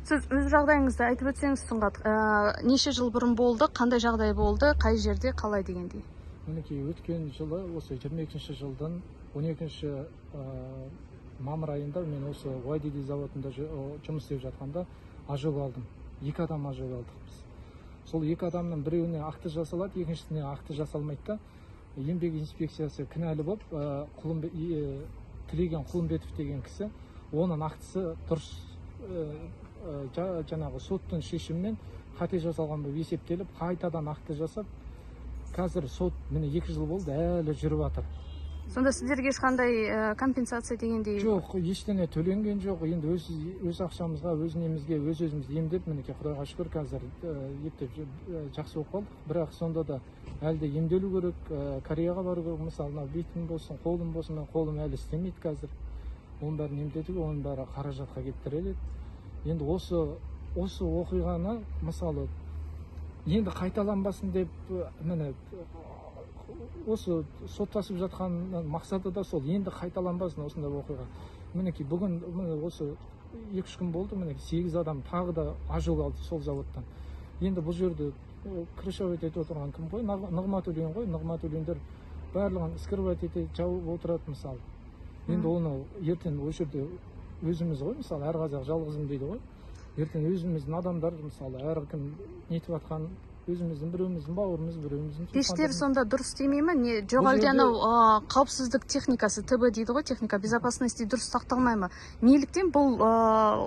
Сіз өз жағдайыңызды айтып өтсеңіз, Сұңғат, неше жыл бұрын болды, қандай жағдай болды, қай жерде, қалай дегендей. Мінекей, өткен жылы, осы 22 жылдың 12 мамыр айында мен осы YDD заводында жұмыс істеп жатқанда ожог алдым. Екі адам ожог алдық біз. Сол екі адамның біреуіне акті жасалады, екіншісіне акті жасалмайды да, еңбек инспекциясы кінәлі болып, Тілеген Құлымбетов деген кісі, оның актісі дұрыс, жаңағы соттың шешімімен қате жасалған болып есептеліп, қайтадан акті жасап, қазір сот, міне, 2 жыл болды, әлі жүріп жатыр. Сонда сіздерге ешқандай компенсация дегендей? Жоқ, ештеңе төленген жоқ. Енді өз ақшамызға, өз немізге, өз өзімізді емдеп, мінекей, құдайға шүкір, қазір ептеп жақсы болып қалдық. Бірақ сонда да әлі де емделу керек, Кореяға бару керек. Мысалы, мынау бетім болсын, қолым болсын, мына қолым әлі істемейді қазір. Оның бәрін емдетуге, оның бәрі қаражатқа келіп тіреледі. Енді осы оқиғаны, мысалы, енді қайталанбасын деп, міне, осы соттасып жатқан мақсаты да сол, енді қайталанбасын осындай оқиға. Мінекей, бүгін, міне, осы 2-3 күн болды, мінекей, сегіз адам тағы да ожог алды сол заводтан. Енді бұл жерде крышевать етіп отырған кім ғой? Нығматуллин ғой. Нығматуллиндер барлығын скрывать етеді, жауып отырады, мысалы. Енді оны ертең осы жерде өзіміз ғой, мысалы, әр қазақ жалғызым дейді ғой. Ертең өзіміздің адамдар, мысалы, әркім нетіп жатқан өзіміздің, біреуміздің бауырымыз, біреуміздің Пештер туысқандарымыз. Сонда дұрыс істемей ме, не жоқ, Бұл әлде жерде- анау қауіпсіздік техникасы, ТБ дейді ғой, техника безопасности дұрыс сақталмай ма? Неліктен бұл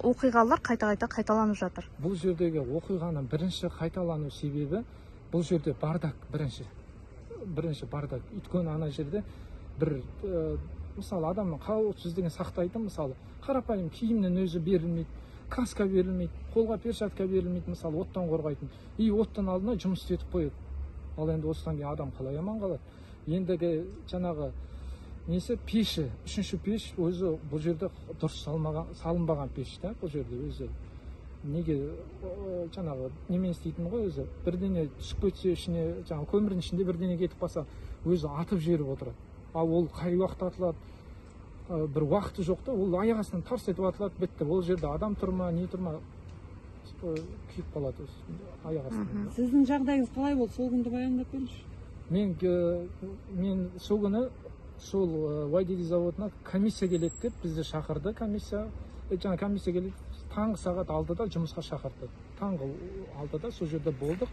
оқиғалар қайта қайта қайталанып жатыр? Бұл жердегі оқиғаның бірінші қайталану себебі бұл жерде бардак. Бірінші бардак. Өйткені ана жерде бір мысалы, адамның қауіпсіздігін сақтайтын, мысалы, қарапайым киімнің өзі берілмейді, каска берілмейді, қолға перчатка берілмейді, мысалы, оттан қорғайтын. И оттың алдына жұмыс істетіп қояды. Ал енді осыдан кейін адам қалай аман қалады? Ендігі жаңағы несі, пеші, үшінші пеш өзі бұл жерде дұрыс салынбаған пеш та. Бұл жерде өзі неге жаңағы немен істейтін ғой өзі, бірдеңе түсіп кетсе ішіне, жаңағы көмірдің ішінде бірдеңе кетіп қалса, өзі атып жіберіп отырады. Ал ол қай уақытта атылады, бір уақыты жоқ та. Ол аяқ астынан тарс етіп атылады, бітті. Ол жерде адам тұр ма, не тұр ма, күйіп қалады өзі аяқ астынан. Сіздің жағдайыңыз қалай болды? Сол күнді баяндап беріңізші. Мен сол күні сол YDD заводына комиссия келеді деп бізді шақырды. Комиссия, жаңа комиссия келеді, таңғы сағат 6-да жұмысқа шақырды. Таңғы 6-да сол жерде болдық.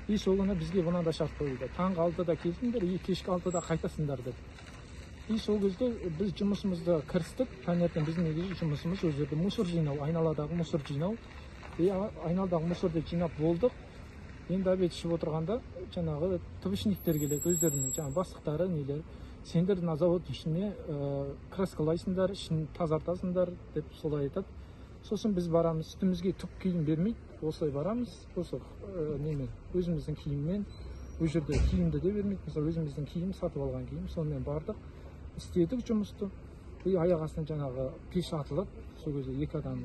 И сол күні бізге мынандай шарт қойылды: таңғы 6-да келдіңдер и кешкі 6-да қайтасыңдар деп. И сол кезде біз жұмысымызды кірістік. Таңертең біздің негізі жұмысымыз ол жерде мусор жинау, айналадағы мусор жинау. И айналадағы мусорды жинап болдық. Енді обед ішіп отырғанда жаңағы ТБшниктер келеді, өздерінің жаңағы бастықтары, нелер. Сендер мына заводтың ішіне краскалайсыңдар, ішін тазартасыңдар деп солай айтады. Сосын біз барамыз, үстімізге түк киім бермейді, осылай барамыз, осы немен, өзіміздің киіммен. Ол жерде киімді де бермейді, мысалы, өзіміздің киім, сатып алған киім, сонымен бардық, істедік жұмысты. И аяқ астынан жаңағы пеш атылады. Сол кезде екі адам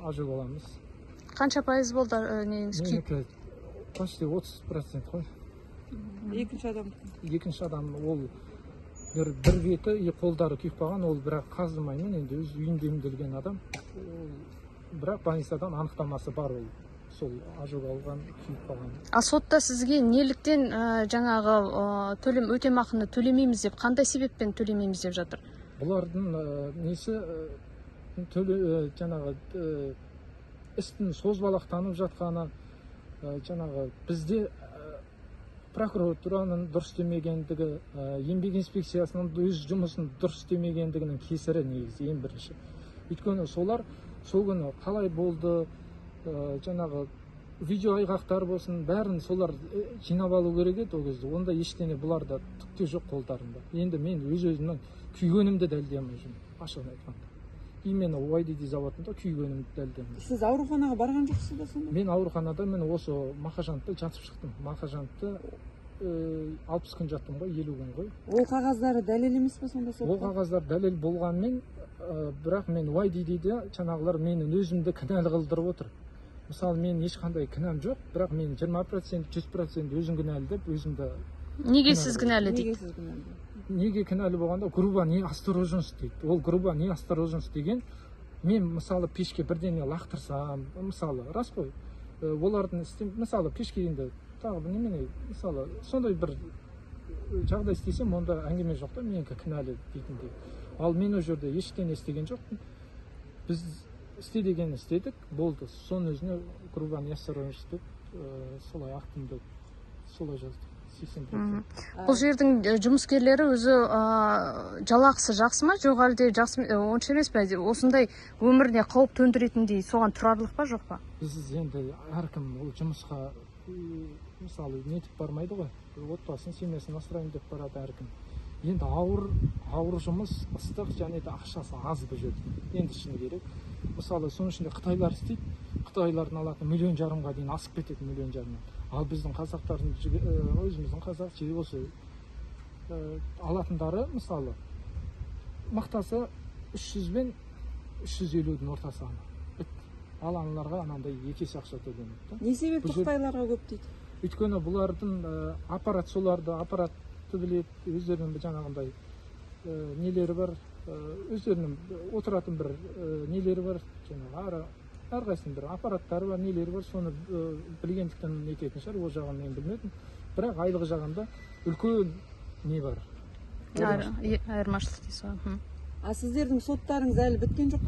ожог аламыз. Қанша пайыз болды неңіз күйіп? Менікі почти 30% қой. Екінші адамдікі? Екінші адам, ол бір беті и қолдары күйіп қалған. Ол бірақ қаздымаймен енді өз үйінде емделген адам. Ол бірақ больницадан анықтамасы бар, ол сол ожог алған, күйіп қалған. А сотта сізге неліктен жаңағы төлем, өтемақыны төлемейміз деп, қандай себеппен төлемейміз деп жатыр? Бұлардың несі, төле, жаңағы істің созбалақтанып жатқаны, жаңағы бізде прокуратураның дұрыс істемегендігі, еңбек инспекциясының өз жұмысын дұрыс істемегендігінің кесірі негізі ең бірінші. Өйткені солар сол күні қалай болды, жаңағы видео айғақтар болсын, бәрін солар жинап алу керек еді ол кезде. Онда ештеңе бұларда түк те жоқ қолдарында. Енді мен өз өзімнің күйгенімді дәлелдей алмай жүрмін, ашығын айтқанда. Именно YDD заводында күйгенімді дәлелдей алмай. Сіз ауруханаға барған жоқсыз ба сонда? Мен ауруханада, мен осы Мақажановта жатып шықтым. Мақажановта 60 күн жаттым ғой, 50 күн ғой. Ол қағаздары дәлел емес пе сонда Ол сотқа? қағаздар дәлел болғанмен, бірақ мен YDD-де жаңағылар менің өзімді кінәлі қылдырып отыр. Мысалы, менің ешқандай кінәм жоқ, бірақ мен 20%, 100% өзің кінәлі деп өзімді. Неге сіз кінәлі дейді? Неге сіз кінәлі? Неге кінәлі болғанда, грубо неосторожность дейді. Ол грубо неосторожность деген Мен, мысалы, пешке бірдеңе лақтырсам, мысалы, рас қой, олардың мысалы, пешке енді тағы бір немене, мысалы, сондай бір жағдай істесем, онда әңгіме жоқ та, менікі кінәлі дейтіндей. Ал мен ол жерде ештеңе істеген жоқпын. Біз істе дегенін істедік, болды. Соның өзіне грубо неосторожность деп, солай актымды солай жаздық, 80%. Бұл жердің жұмыскерлері өзі жалақысы жақсы ма, жоқ әлде жақсы онша емес пе, әлде осындай өміріне қауіп төндіретіндей соған тұрарлық па, жоқ па? Біз енді әркім ол жұмысқа мысалы, нетіп бармайды ғой, отбасын, семьясын асыраймын деп барады әркім. Енді ауыр, ауыр жұмыс, ыстық және де ақшасы аз бұл жерде енді, шыны керек. Мысалы, соның ішінде қытайлар істейді, қытайлардың алатын 1,5 миллионға дейін асып кетеді, 1,5 миллионнан. Ал біздің қазақтардың өзіміздің қазақ жиі осы алатындары, мысалы, мақтасы 300 бен 350-дің ортасы ғана, бітті. Ал аналарға анандай екі есе ақша төленеді да. Не себепті Бұл жер- қытайларға көп дейді? Өйткені бұлардың аппарат, соларды аппаратты біледі, өздерінің бір жаңағындай нелері бар, өздерінің отыратын бір нелері бар, жаңағы әрқайсысының бір аппараттары бар, нелері бар. Соны білгендіктен нететін шығар, ол жағын мен білмедім. Бірақ айлығы жағында үлкен не бар. Айырмашылық дейсіз ғой. А сіздердің соттарыңыз әлі біткен жоқ па?